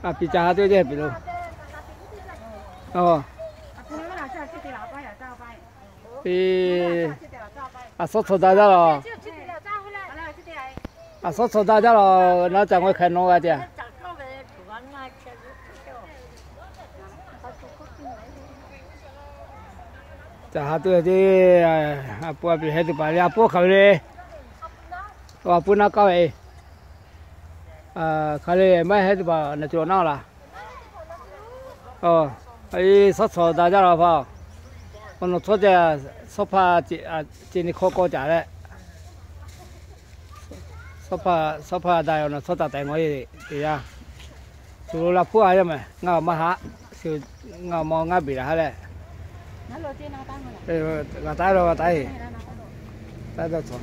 A piˍ ca ha tuˬ jehˇ piˍ lo. A, a suhˉ tcuh daꞈ jaˇ lawˬ. A suhˉ tcuh daꞈ jaˇ lawˬ. Naˉ ca ngaweh hk'e nawˬ g'a tiꞈ. Ca ha tuˬ te, a pu a piˍ heh tuˬ paˍ le, a pu hk'aˬ ve le. A pu naˆ k'aˇ ve, hk'aˬ le maˇ heh tuˬ paˍ naˬ cawˬ naˆ laˬ. Suhˉ tcuh daꞈ jaˇ lawˬ hpaˇ. Awˬ nawˬ tcuhˉ te, suhˉ hpaˇ ce ni hkawˇ kawˇ caˍ leh, suhˉ hpaˇ daꞈ awˬ nawˬ tcuhˉ taˍ tehꞈ ngaˬ e teˇ yanˇ, shu lo la hpuˇ a yaˇ mehˍ, ngaˬ awˬ maˇ haꞈ, ngaˬ awˬ maˇ ngaˇ beˬ laˬ haˉ leh, g'a taˉ la g'a taˉ e, taˉ dawˇ tcuh,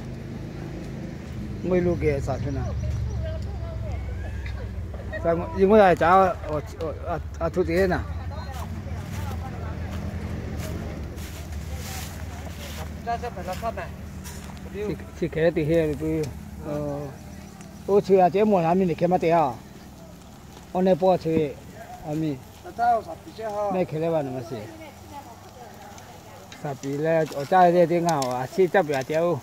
ngeuˇ lo geh saˍ hte naˍ, yawˇ mvuhˇ yaˇ ca, a htoꞈ te naˍ. Chi hk'e te he ve, oˇ chi a ceh mawˬ la miˬ niˬ hkeh maˇ te a. Awˬ nehˬ pawˆ chi ve, a miˬ, mehˆ hkeh leh va naˍ ma sheˍ. Saˍ piˍ leh awˬ caˇ ve teˇ ngaˬ awˬ a ciˉ caˇ peuˬ a ceh oˇ,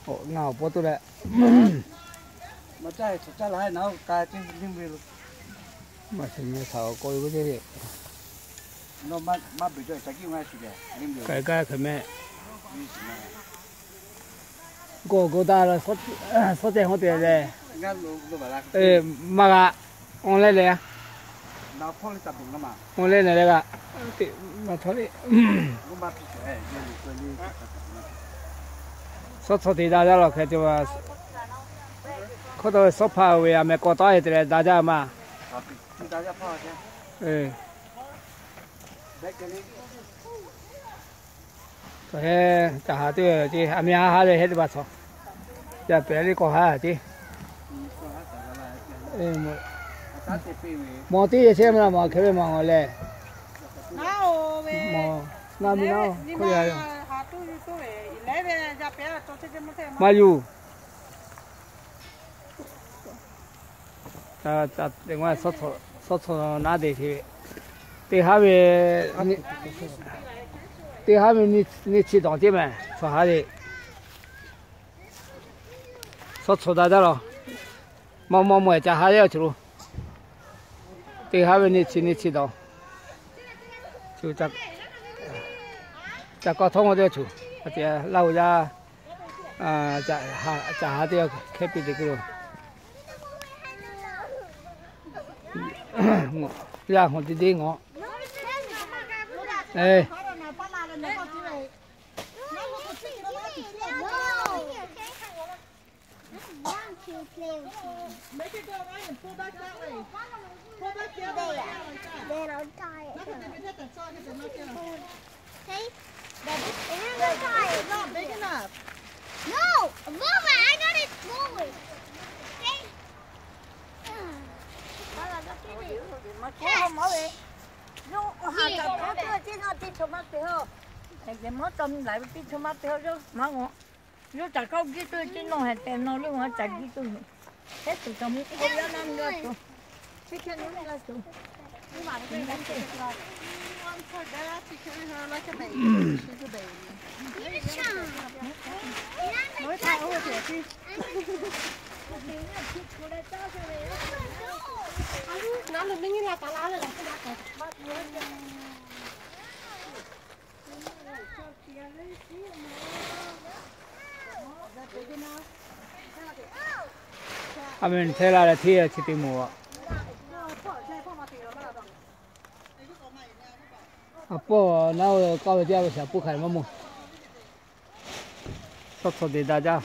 ngaˬ awˬ pawˇ toˇ leh, maˇ shiˍ meh htaꞈ k'oˆ ve k'oˆ ce le. K'ai gaˇ hk'e meh. Gawˬ gawˬ daꞈ la, suhˉ ceh hawˉ te leh, maˇ g'a, awˬ leh leh, awˬ leh leh g'a, maˇ htaˇ le. Suhˉ tcuh te daꞈ jaˇ lawˬ hk'e te, hkawˇ taw ve suhˉ hpaˇ ve a meh k'awꞈ taˉ e te leh daꞈ jaˇ maˇ. Hk'e, caˬ ha teˇ, a meh ha ha leh heh teˇ hpaˍ tcuh, ca pehꞈ le k'awꞈ ha teˇ, mawˬ teˇ yehˬ chehˇ maˇ la maˬ hkeh ve maˬ ngawˬ leh, mawˬ, na miˬ na, hk'oˆ yaˇ yoˬ, maˇ yuˬ. Suhˉ tcuh naˉ te hk'e ve, teˇ haˉ ve, teˇ haˉ ve nyiˇ chi dawˬ ceˇ mehˍ, suhˉ ha le. Suhˉ tcuh daꞈ jaˇ lawˬ. Maˇ maˇ mawˬ e ca ha yaˇ chi lo, teˇ haˉ ve nyiˇ chi nyiˇ chi dawˬ, ca kawˇ htawˇ maˇ te cuˬ, a te Laˇ huˍ yaˇ, ca ha teˇ hkehˇ piˇ te kuˬ lo. Yaˇ hawˬ te te ngawˬ. Yawˇ caˬ kawˆ giˇ tuˬ ve ceˇ nawˬ heh tehꞈ nawˬ leuˇ ma caˬ giˇ tuˬ ve. Heh tuˬ caˬ mvuhˇ k'oˆ yaˇ naˇ mi g'a tuˬ, chi hk'e nyi g'a tuˬ. A meh hteˇ la leh hteˇ chi te moˍ a. A pawˆ naˉ k'aˇ ve teˇ g'aˇ ve shaˍ puˇ hk'aˬ maˇ moˬ. Suhˉ tcuh te daꞈ jaˇ.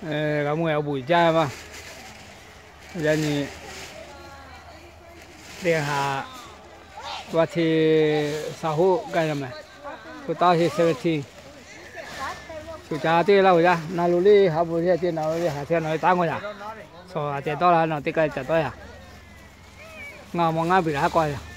G'a mawˬ e awˬ bon jaˇ maˇ. Yaꞈ nyi teˇ haꞈ, vaˇ hteˇ shaˍ hoˆ gaˇ yaˇ mehˍ. Two thousand seventeen, shuˍ ca teˇ laˇ ve yaˇ na lo le ha bon teˇ naˬ ve haˍ hteˇ nawˬ ve taˉ ngawˬ yaˇ. Suhˍ a ceh tawˆ la nawˬ teˇ ka ca tawˆ yaˇ. Ngaˬ mawˬ ngaˇ biˬ la haˉ k'aw yaˇ.